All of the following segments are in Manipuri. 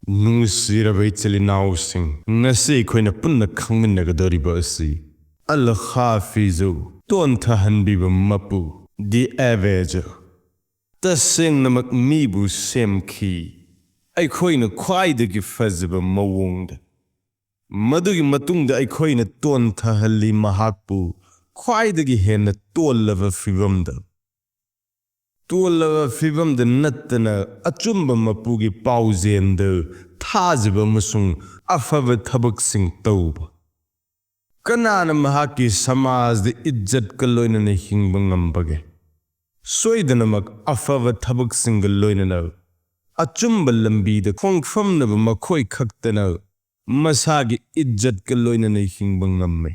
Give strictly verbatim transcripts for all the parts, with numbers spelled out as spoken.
ꯅꯨꯡꯁꯤꯔꯕ ꯏꯆꯤꯜ ꯏꯅꯥꯎꯁꯤꯡ, ꯉꯁꯤ ꯑꯩꯈꯣꯏꯅ ꯄꯨꯟꯅ ꯈꯪꯃꯤꯟꯅꯒꯗꯧꯔꯤꯕ ꯑꯁꯤ ꯑꯜ ꯍꯥꯐꯤꯖꯨ, ꯇꯣꯟꯊꯍꯟꯕꯤꯕ ꯃꯄꯨ, ꯗꯤ ꯑꯦꯚꯦꯖꯔ꯫ ꯇꯁꯦꯡꯅꯃꯛ ꯃꯤꯕꯨ ꯁꯦꯝꯈꯤ ꯑꯩꯈꯣꯏꯅ ꯈ꯭ꯋꯥꯏꯗꯒꯤ ꯐꯖꯕ ꯃꯑꯣꯡꯗ꯫ ꯃꯗꯨꯒꯤ ꯃꯇꯨꯡꯗ ꯑꯩꯈꯣꯏꯅ ꯇꯣꯟꯊꯍꯜꯂꯤ ꯃꯍꯥꯛꯄꯨ ꯈ꯭ꯋꯥꯏꯗꯒꯤ ꯍꯦꯟꯅ ꯇꯣꯜꯂꯕ ꯐꯤꯕꯝꯗ꯫ ꯇꯣꯜꯂꯕ ꯐꯤꯕꯝꯗ ꯅꯠꯇꯅ ꯑꯆꯨꯝꯕ ꯃꯄꯨꯒꯤ ꯄꯥꯎꯖꯦꯜꯗ ꯊꯥꯖꯕ ꯑꯃꯁꯨꯡ ꯑꯐꯕ ꯊꯕꯛꯁꯤꯡ ꯇꯧꯕ꯫ ꯀꯅꯥꯅ ꯃꯍꯥꯛꯀꯤ ꯁꯃꯥꯖꯗ ꯏꯖꯠꯀ ꯂꯣꯏꯅꯅ ꯍꯤꯡꯕ ꯉꯝꯕꯒꯦ? ꯁꯣꯏꯗꯅꯃꯛ ꯑꯐꯕ ꯊꯕꯛꯁꯤꯡꯒ ꯂꯣꯏꯅꯅ ꯑꯆꯨꯝꯕ ꯂꯝꯕꯤꯗ ꯈꯣꯡꯐꯝꯅꯕ ꯃꯈꯣꯏ ꯈꯛꯇꯅ ꯃꯁꯥꯒꯤ ꯏꯖꯠꯀ ꯂꯣꯏꯅꯅ ꯍꯤꯡꯕ ꯉꯝꯃꯤ꯫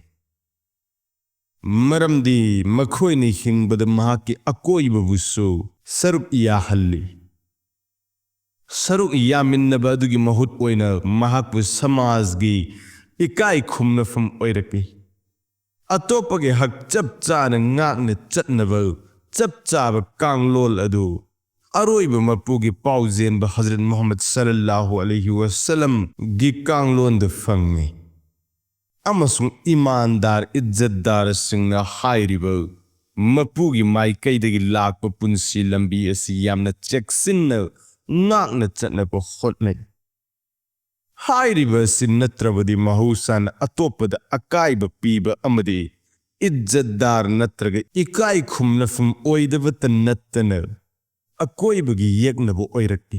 ꯃꯔꯝꯗꯤ ꯃꯈꯣꯏꯅ ꯍꯤꯡꯕꯗ ꯃꯍꯥꯛꯀꯤ ꯑꯀꯣꯏꯕꯕꯨꯁꯨ ꯁꯔꯨꯛ ꯌꯥꯍꯜꯂꯤ꯫ ꯁꯔꯨꯛ ꯌꯥꯃꯤꯟꯅꯕ ꯑꯗꯨꯒꯤ ꯃꯍꯨꯠ ꯑꯣꯏꯅ ꯃꯍꯥꯛꯄꯨ ꯁꯃꯥꯖꯒꯤ ꯏꯀꯥꯏ ꯈꯨꯝꯅꯐꯝ ꯑꯣꯏꯔꯛꯏ꯫ ꯑꯇꯣꯞꯄꯒꯤ ꯍꯛ ꯆꯞ ꯆꯥꯅ ꯉꯥꯛꯅ ꯆꯠꯅꯕ ꯆꯞ ꯆꯥꯕ ꯀꯥꯡꯂꯣꯟ ꯑꯗꯨ ꯑꯔꯣꯏꯕ ꯃꯄꯨꯒꯤ ꯄꯥꯎꯖꯦꯟꯕ ꯍꯖꯔꯠ ꯃꯨꯍꯝꯃꯗ ꯁꯜꯂꯜꯂꯥꯍꯨ ꯑꯂꯩꯍꯤ ꯋꯁꯜꯂꯝꯒꯤ ꯀꯥꯡꯂꯣꯟꯗ ꯐꯪꯏ꯫ ꯑꯃꯁꯨꯡ ꯏꯃꯥꯟꯗꯥꯔ ꯏꯖꯠꯗꯥꯔꯁꯤꯡꯅ ꯍꯥꯏꯔꯤꯕ ꯃꯄꯨꯒꯤ ꯃꯥꯏꯀꯩꯗꯒꯤ ꯂꯥꯛꯄ ꯄꯨꯟꯁꯤ ꯂꯝꯕꯤ ꯑꯁꯤ ꯌꯥꯝꯅ ꯆꯦꯛꯁꯤꯟꯅ ꯉꯥꯛꯅ ꯆꯠꯅꯕ ꯍꯣꯠꯅꯩ꯫ ꯍꯥꯏꯔꯤꯕ ꯑꯁꯤ ꯅꯠꯇ꯭ꯔꯕꯗꯤ ꯃꯍꯧꯁꯥꯅ ꯑꯇꯣꯞꯄꯗ ꯑꯀꯥꯏꯕ ꯄꯤꯕ ꯑꯃꯗꯤ ꯏꯖꯠꯗꯥꯔ ꯅꯠꯇ꯭ꯔꯒ ꯏꯀꯥꯏ ꯈꯨꯝꯅꯐꯝ ꯑꯣꯏꯗꯕꯇ ꯅꯠꯇꯅ ꯑꯀꯣꯏꯕꯒꯤ ꯌꯦꯛꯅꯕ ꯑꯣꯏꯔꯛꯏ꯫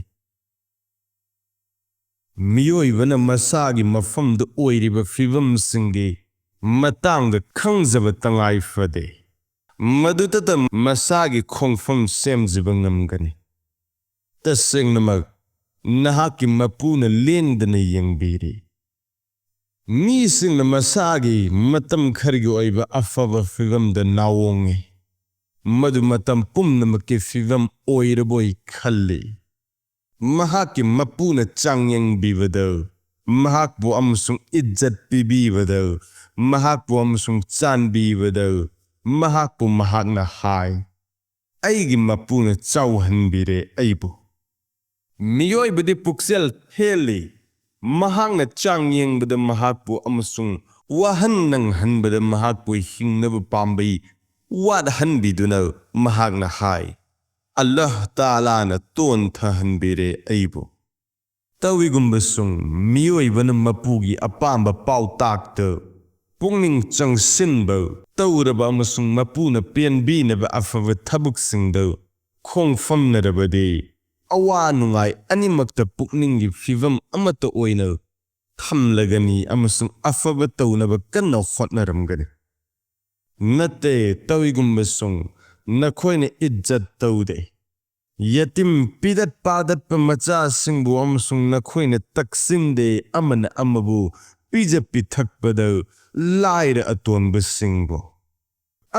ꯃꯤꯑꯣꯏꯕꯅ ꯃꯁꯥꯒꯤ ꯃꯐꯝꯗ ꯑꯣꯏꯔꯤꯕ ꯐꯤꯕꯝꯁꯤꯡꯒꯤ ꯃꯇꯥꯡꯗ ꯈꯪꯖꯕ ꯇꯉꯥꯏ ꯐꯗꯦ꯫ ꯃꯗꯨꯇꯇ ꯃꯁꯥꯒꯤ ꯈꯣꯡꯐꯝ ꯁꯦꯝꯖꯕ ꯉꯝꯒꯅꯤ꯫ ꯇꯁꯦꯡꯅꯃꯛ, ꯅꯍꯥꯛꯀꯤ ꯃꯄꯨꯅ ꯂꯦꯡꯗꯅ ꯌꯦꯡꯕꯤꯔꯤ꯫ ꯃꯤꯁꯤꯡꯅ ꯃꯁꯥꯒꯤ ꯃꯇꯝ ꯈꯔꯒꯤ ꯑꯣꯏꯕ ꯑꯐꯕ ꯐꯤꯕꯝꯗ ꯅꯥꯑꯣꯡꯉꯤ, ꯃꯗꯨ ꯃꯇꯝ ꯄꯨꯝꯅꯃꯛꯀꯤ ꯐꯤꯕꯝ ꯑꯣꯏꯔꯕꯣꯏ ꯈꯜꯂꯤ꯫ ꯃꯍꯥꯛꯀꯤ ꯃꯄꯨꯅ ꯆꯥꯡꯌꯦꯡꯕꯤꯕꯗ, ꯃꯍꯥꯛꯄꯨ ꯑꯃꯁꯨꯡ ꯏꯖꯠ ꯄꯤꯕꯤꯕꯗ, ꯃꯍꯥꯛꯄꯨ ꯑꯃꯁꯨꯡ ꯆꯥꯟꯕꯤꯕꯗ, ꯃꯍꯥꯛꯄꯨ ꯃꯍꯥꯛꯅ ꯍꯥꯏ, "ꯑꯩꯒꯤ ꯃꯄꯨꯅ ꯆꯥꯎꯍꯟꯕꯤꯔꯦ ꯑꯩꯕꯨ"꯫ ꯃꯤꯑꯣꯏꯕꯗꯤ ꯄꯨꯛꯆꯦꯜ ꯊꯦꯜꯂꯤ꯫ ꯃꯍꯥꯛꯅ ꯆꯥꯡ ꯌꯦꯡꯕꯗ ꯃꯍꯥꯛꯄꯨ ꯑꯃꯁꯨꯡ ꯋꯥꯍꯟ ꯅꯪꯍꯟꯕꯗ ꯃꯍꯥꯛꯄꯨ ꯍꯤꯡꯅꯕ ꯄꯥꯝꯕꯩ ꯋꯥꯠꯍꯟꯕꯤꯗꯨꯅ ꯃꯍꯥꯛꯅ ꯍꯥꯏ, "ꯑꯜꯂꯥꯍ ꯇꯥꯂꯥꯅ ꯇꯣꯟꯊꯍꯟꯕꯤꯔꯦ ꯑꯩꯕꯨ"꯫ ꯇꯧꯏꯒꯨꯝꯕꯁꯨꯡ ꯃꯤꯑꯣꯏꯕꯅ ꯃꯄꯨꯒꯤ ꯑꯄꯥꯝꯕ ꯄꯥꯎꯇꯥꯛꯇ ꯄꯨꯛꯅꯤꯡ ꯆꯪꯁꯤꯟꯕ ꯇꯧꯔꯕ ꯑꯃꯁꯨꯡ ꯃꯄꯨꯅ ꯄꯦꯟꯕꯤꯅꯕ ꯑꯐꯕ ꯊꯕꯛꯁꯤꯡꯗ ꯈꯣꯡꯐꯝꯅꯔꯕꯗꯤ, ꯑꯋꯥ ꯅꯨꯡꯉꯥꯏ ꯑꯅꯤꯃꯛꯇ ꯄꯨꯛꯅꯤꯡꯒꯤ ꯐꯤꯕꯝ ꯑꯃꯠꯇ ꯑꯣꯏꯅ ꯊꯝꯂꯒꯅꯤ ꯑꯃꯁꯨꯡ ꯑꯐꯕ ꯇꯧꯅꯕ ꯀꯟꯅ ꯍꯣꯠꯅꯔꯝꯒꯅꯤ꯫ ꯅꯠꯇꯦ, ꯇꯧꯏꯒꯨꯝꯕꯁꯨꯡ ꯅꯈꯣꯏꯅ ꯏꯖꯠ ꯇꯧꯗꯦ꯫ ꯌꯦꯇꯤꯝ ꯄꯤꯗꯠ ꯄꯥꯗꯠꯄ ꯃꯆꯥꯁꯤꯡꯕꯨ ꯑꯃꯁꯨꯡ ꯅꯈꯣꯏꯅ ꯇꯛꯁꯤꯟꯗꯦ ꯑꯃꯅ ꯑꯃꯕꯨ ꯄꯤꯖ ꯄꯤꯊꯛꯄꯗ ꯂꯥꯏꯔ ꯑꯇꯣꯟꯕꯁꯤꯡꯕꯨ꯫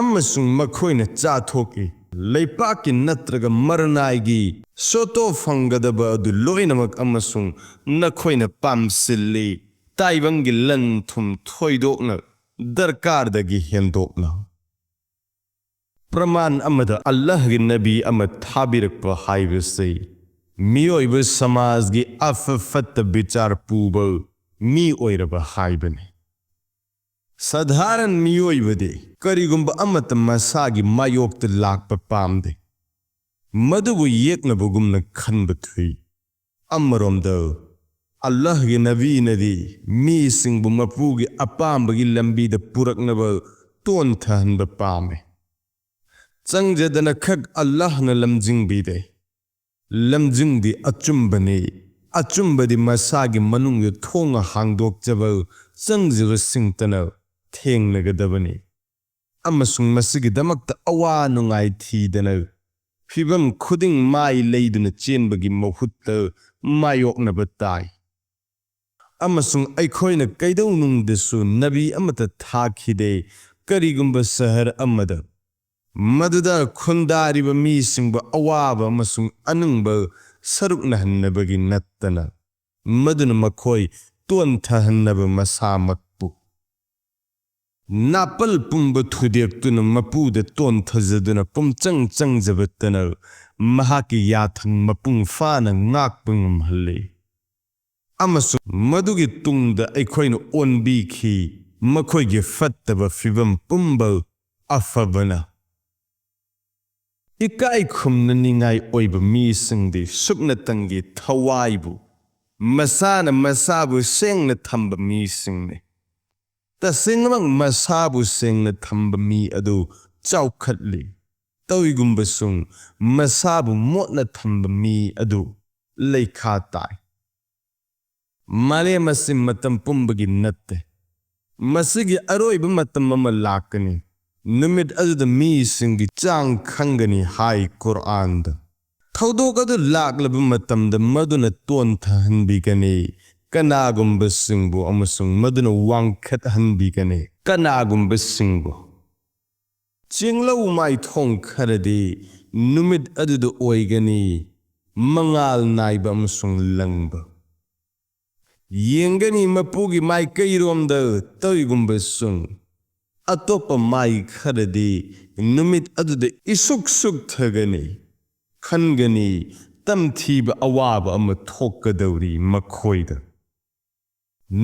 ꯑꯃꯁꯨꯡ ꯃꯈꯣꯏꯅ ꯆꯥꯊꯣꯛꯏ꯫ ꯂꯩꯄꯥꯛꯀꯤ ꯅꯠꯇ꯭ꯔꯒ ꯃꯔꯅꯥꯏꯒꯤ ꯁꯣꯇꯣ ꯐꯪꯒꯗꯕ ꯑꯗꯨ ꯂꯣꯏꯅꯃꯛ ꯑꯃꯁꯨꯡ ꯅꯈꯣꯏꯅ ꯄꯥꯝꯁꯤꯜꯂꯤ꯫ ꯇꯥꯏꯕꯪꯒꯤ ꯂꯟ ꯊꯨꯝ ꯊꯣꯏꯗꯣꯛꯅ ꯗꯔꯀꯥꯔꯗꯒꯤ ꯍꯦꯟꯗꯣꯛꯅ꯫ ꯄ꯭ꯔꯃꯥꯟ ꯑꯃꯗ ꯑꯜꯂꯥꯍꯒꯤ ꯅꯕꯤ ꯑꯃ ꯊꯥꯕꯤꯔꯛꯄ ꯍꯥꯏꯕꯁꯤ ꯃꯤꯑꯣꯏꯕ ꯁꯃꯥꯖꯒꯤ ꯑꯐ ꯐꯠꯇ ꯕꯤꯆꯥꯔ ꯄꯨꯕ ꯃꯤ ꯑꯣꯏꯔꯕ ꯍꯥꯏꯕꯅꯤ꯫ ꯁꯙꯥꯔꯟ ꯃꯤꯑꯣꯏꯕꯗꯤ ꯀꯔꯤꯒꯨꯝꯕ ꯑꯃꯠꯇ ꯃꯁꯥꯒꯤ ꯃꯥꯌꯣꯛꯇ ꯂꯥꯛꯄ ꯄꯥꯝꯗꯦ꯫ ꯃꯗꯨꯕꯨ ꯌꯦꯛꯅꯕꯒꯨꯝꯅ ꯈꯟꯕ ꯊꯨꯏ꯫ ꯑꯃꯔꯣꯝꯗ, ꯑꯜꯂꯥꯍꯒꯤ ꯅꯕꯤꯅꯗꯤ ꯃꯤꯁꯤꯡꯕꯨ ꯃꯄꯨꯒꯤ ꯑꯄꯥꯝꯕꯒꯤ ꯂꯝꯕꯤꯗ ꯄꯨꯔꯛꯅꯕ ꯇꯣꯟꯊꯍꯟꯕ ꯄꯥꯝꯃꯤ꯫ ꯆꯪꯖꯗꯅ ꯈꯛ ꯑꯜꯂꯥꯍꯅ ꯂꯝꯖꯤꯡꯕꯤꯗꯦ꯫ ꯂꯝꯖꯤꯡꯗꯤ ꯑꯆꯨꯝꯕꯅꯤ꯫ ꯑꯆꯨꯝꯕꯗꯤ ꯃꯁꯥꯒꯤ ꯃꯅꯨꯡꯗ ꯊꯣꯡ ꯍꯥꯡꯗꯣꯛꯆꯕ ꯆꯪꯖꯕꯁꯤꯡꯇꯅ ꯊꯦꯡꯅꯒꯗꯕꯅꯤ꯫ ꯑꯃꯁꯨꯡ ꯃꯁꯤꯒꯤꯗꯃꯛꯇ ꯑꯋꯥ ꯅꯨꯡꯉꯥꯏ ꯊꯤꯗꯅ ꯐꯤꯚꯝ ꯈꯨꯗꯤꯡ ꯃꯥꯏ ꯂꯩꯗꯨꯅ ꯆꯦꯟꯕꯒꯤ ꯃꯍꯨꯠꯇ ꯃꯥꯌꯣꯛꯅꯕ ꯇꯥꯏ꯫ ꯑꯃꯁꯨꯡ ꯑꯩꯈꯣꯏꯅ ꯀꯩꯗꯧꯅꯨꯡꯗꯁꯨ ꯅꯕꯤ ꯑꯃꯠꯇ ꯊꯥꯈꯤꯗꯦ꯫ ꯀꯔꯤꯒꯨꯝꯕ ꯁꯍꯔ ꯑꯃꯗ ꯃꯗꯨꯗ ꯈꯨꯟꯗꯥꯔꯤꯕ ꯃꯤꯁꯤꯡꯕꯨ ꯑꯋꯥꯕ ꯑꯃꯁꯨꯡ ꯑꯅꯤꯡꯕ ꯁꯔꯨꯛꯅꯍꯟꯅꯕꯒꯤ ꯅꯠꯇꯅ, ꯃꯗꯨꯅ ꯃꯈꯣꯏ ꯇꯣꯟꯊꯍꯟꯅꯕ ꯃꯁꯥꯃꯛꯄꯨ꯫ ꯅꯥꯄꯜ ꯄꯨꯝꯕ ꯊꯨꯗꯦꯛꯇꯨꯅ ꯃꯄꯨꯗ ꯇꯣꯟꯊꯖꯗꯨꯅ ꯄꯨꯝꯆꯪ ꯆꯪꯖꯕꯇꯅ ꯃꯍꯥꯛꯀꯤ ꯌꯥꯊꯪ ꯃꯄꯨꯡ ꯐꯥꯅ ꯉꯥꯛꯄ ꯉꯝꯍꯜꯂꯤ꯫ ꯑꯃꯁꯨꯡ ꯃꯗꯨꯒꯤ ꯇꯨꯡꯗ ꯑꯩꯈꯣꯏꯅ ꯑꯣꯟꯕꯤꯈꯤ, ꯃꯈꯣꯏꯒꯤ ꯐꯠꯇꯕ ꯐꯤꯚꯝ ꯄꯨꯝꯕ ꯑꯐꯕꯅ꯫ ꯏꯀꯥꯏ ꯈꯨꯝꯅꯅꯤꯡꯉꯥꯏ ꯑꯣꯏꯕ ꯃꯤꯁꯤꯡꯗꯤ ꯁꯨꯞꯅꯇꯪꯒꯤ ꯊꯋꯥꯏꯕꯨ, ꯃꯁꯥꯅ ꯃꯁꯥꯕꯨ ꯁꯦꯡꯅ ꯊꯝꯕ ꯃꯤꯁꯤꯡꯅꯤ꯫ ꯇꯁꯦꯡꯅꯃꯛ ꯃꯁꯥꯕꯨ ꯁꯦꯡꯅ ꯊꯝꯕ ꯃꯤ ꯑꯗꯨ ꯆꯥꯎꯈꯠꯂꯤ꯫ ꯇꯧꯏꯒꯨꯝꯕꯁꯨꯡ ꯃꯁꯥꯕꯨ ꯃꯣꯠꯅ ꯊꯝꯕ ꯃꯤ ꯑꯗꯨ ꯂꯩꯈꯥ ꯇꯥꯏ꯫ ꯃꯥꯂꯦꯝ ꯑꯁꯤ ꯃꯇꯝ ꯄꯨꯝꯕꯒꯤ ꯅꯠꯇꯦ꯫ ꯃꯁꯤꯒꯤ ꯑꯔꯣꯏꯕ ꯃꯇꯝ ꯑꯃ ꯂꯥꯛꯀꯅꯤ꯫ ꯅꯨꯃꯤꯠ ꯑꯗꯨꯗ ꯃꯤꯁꯤꯡꯒꯤ ꯆꯥꯡ ꯈꯪꯒꯅꯤ ꯍꯥꯏ ꯀꯨꯔꯑꯥꯟꯗ꯫ ꯊꯧꯗꯣꯛ ꯑꯗꯨ ꯂꯥꯛꯂꯕ ꯃꯇꯝꯗ ꯃꯗꯨꯅ ꯇꯣꯟꯊꯍꯟꯕꯤꯒꯅꯤ, ꯀꯅꯥꯒꯨꯝꯕꯁꯤꯡꯕꯨ, ꯑꯃꯁꯨꯡ ꯃꯗꯨꯅ ꯋꯥꯡꯈꯠꯍꯟꯕꯤꯒꯅꯤ, ꯀꯅꯥꯒꯨꯝꯕꯁꯤꯡꯕꯨ꯫ ꯆꯤꯡꯂꯧ ꯃꯥꯏꯊꯣꯡ ꯈꯔꯗꯤ ꯅꯨꯃꯤꯠ ꯑꯗꯨꯗ ꯑꯣꯏꯒꯅꯤ, ꯃꯉꯥꯜ ꯅꯥꯏꯕ ꯑꯃꯁꯨꯡ ꯂꯪꯕ꯫ ꯌꯦꯡꯒꯅꯤ ꯃꯄꯨꯒꯤ ꯃꯥꯏꯀꯩꯔꯣꯝꯗ ꯇꯧꯏꯒꯨꯝꯕꯁꯨꯡ꯫ ꯑꯇꯣꯞꯄ ꯃꯥꯏ ꯈꯔꯗꯤ ꯅꯨꯃꯤꯠ ꯑꯗꯨꯗ ꯏꯁꯨꯛ ꯁꯨꯛꯊꯒꯅꯤ꯫ ꯈꯟꯒꯅꯤ, ꯇꯝꯊꯤꯕ ꯑꯋꯥꯕ ꯑꯃ ꯊꯣꯛꯀꯗꯧꯔꯤ ꯃꯈꯣꯏꯗ꯫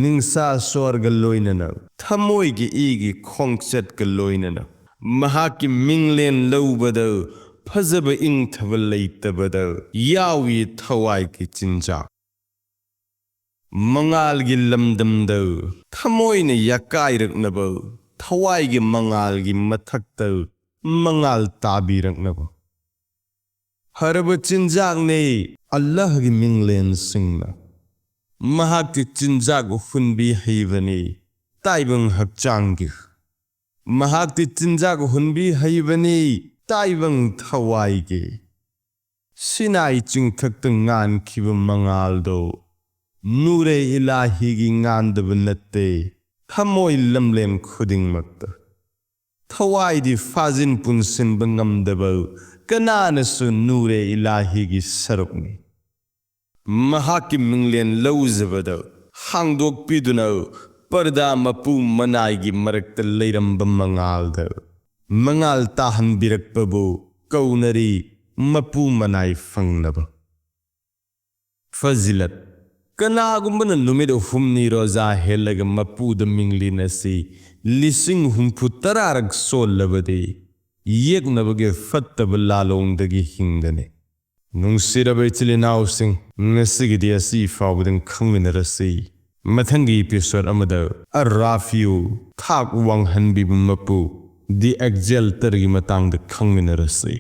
ꯅꯤꯡꯁꯥ ꯁ꯭ꯋꯔꯒ ꯂꯣꯏꯅꯅ, ꯊꯃꯣꯏꯒꯤ ꯏꯒꯤ ꯈꯣꯡꯆꯠꯀ ꯂꯣꯏꯅꯅ, ꯃꯍꯥꯛꯀꯤ ꯃꯤꯡꯂꯦꯟ ꯂꯧꯕꯗ ꯐꯖꯕ ꯏꯪꯊꯕ ꯂꯩꯇꯕꯗ ꯌꯥꯎꯏ ꯊꯋꯥꯏꯒꯤ ꯆꯤꯟꯖꯥꯛ꯫ ꯃꯉꯥꯜꯒꯤ ꯂꯝꯗꯝꯗ ꯊꯃꯣꯏꯅ ꯌꯥꯀꯥꯏꯔꯛꯅꯕ, ꯊꯋꯥꯏꯒꯤ ꯃꯉꯥꯜꯒꯤ ꯃꯊꯛꯇ ꯃꯉꯥꯜ ꯇꯥꯕꯤꯔꯛꯅꯕ꯫ ꯐꯔꯕ ꯆꯤꯟꯖꯥꯛꯅꯤ ꯑꯜꯂꯥꯍꯒꯤ ꯃꯤꯡꯂꯦꯟꯁꯤꯡꯅ꯫ ꯃꯍꯥꯛꯇꯤ ꯆꯤꯟꯖꯥꯛ ꯍꯨꯟꯕꯤ ꯍꯩꯕꯅꯤ ꯇꯥꯏꯕꯪ ꯍꯛꯆꯥꯡꯒꯤ꯫ ꯃꯍꯥꯛꯇꯤ ꯆꯤꯟꯖꯥꯛ ꯍꯨꯟꯕꯤ ꯍꯩꯕꯅꯤ ꯇꯥꯏꯕꯪ ꯊꯋꯥꯏꯒꯤ꯫ ꯁꯤꯅꯥꯏ ꯆꯤꯡꯊꯛꯇ ꯉꯥꯟꯈꯤꯕ ꯃꯉꯥꯜꯗꯣ ꯅꯨꯔꯦ ꯏꯂꯥꯍꯤꯒꯤ ꯉꯥꯟꯗꯕ ꯅꯠꯇꯦ, ꯊꯃꯣꯏ ꯂꯝꯂꯦꯟ ꯈꯨꯗꯤꯡꯃꯛꯇ꯫ ꯊꯋꯥꯏꯗꯤ ꯐꯥꯖꯤꯟ ꯄꯨꯟꯁꯤꯟꯕ ꯉꯝꯗꯕ ꯀꯅꯥꯅꯁꯨ ꯅꯨꯔꯦ ꯏꯂꯥꯍꯤꯒꯤ ꯁꯔꯨꯛꯅꯤ꯫ ꯃꯍꯥꯛꯀꯤ ꯃꯤꯡꯂꯦꯟ ꯂꯧꯖꯕꯗ ꯍꯥꯡꯗꯣꯛꯄꯤꯗꯨꯅ ꯄꯔꯗꯥ ꯃꯄꯨ ꯃꯅꯥꯏꯒꯤ ꯃꯔꯛꯇ ꯂꯩꯔꯝꯕ ꯃꯉꯥꯜꯗ ꯃꯉꯥꯜ ꯇꯥꯍꯟꯕꯤꯔꯛꯄꯕꯨ ꯀꯧꯅꯔꯤ ꯃꯄꯨ ꯃꯅꯥꯏ ꯐꯪꯅꯕ꯫ ꯐꯖꯤꯂꯠ꯫ ꯀꯅꯥꯒꯨꯝꯕꯅ ꯅꯨꯃꯤꯠ ꯍꯨꯝꯅꯤ ꯔꯣꯖꯥ ꯍꯦꯜꯂꯒ ꯃꯄꯨꯗ ꯃꯤꯡꯂꯦꯟ ꯑꯁꯤ ꯂꯤꯁꯤꯡ ꯍꯨꯝꯐꯨ ꯇꯔꯥꯔꯛ ꯁꯣꯜꯂꯕꯗꯤ, ꯌꯦꯛꯅꯕꯒꯤ ꯐꯠꯇꯕ ꯂꯥꯂꯣꯡꯗꯒꯤ ꯍꯤꯡꯒꯅꯤ꯫ ꯅꯨꯡꯁꯤꯔꯕ ꯏꯆꯤꯜ ꯏꯅꯥꯎꯁꯤꯡ, ꯉꯁꯤꯒꯤꯗꯤ ꯑꯁꯤ ꯐꯥꯎꯕꯗꯪ ꯈꯪꯃꯤꯟꯅꯔꯁꯤ꯫ ꯃꯊꯪꯒꯤ episode ꯑꯃꯗ ꯑꯔꯥꯐꯤꯌꯨ, ꯊꯥꯛ ꯋꯥꯡꯍꯟꯕꯤꯕ ꯃꯄꯨ, The Exalter ꯒꯤ ꯃꯇꯥꯡꯗ ꯈꯪꯃꯤꯟꯅꯔꯁꯤ꯫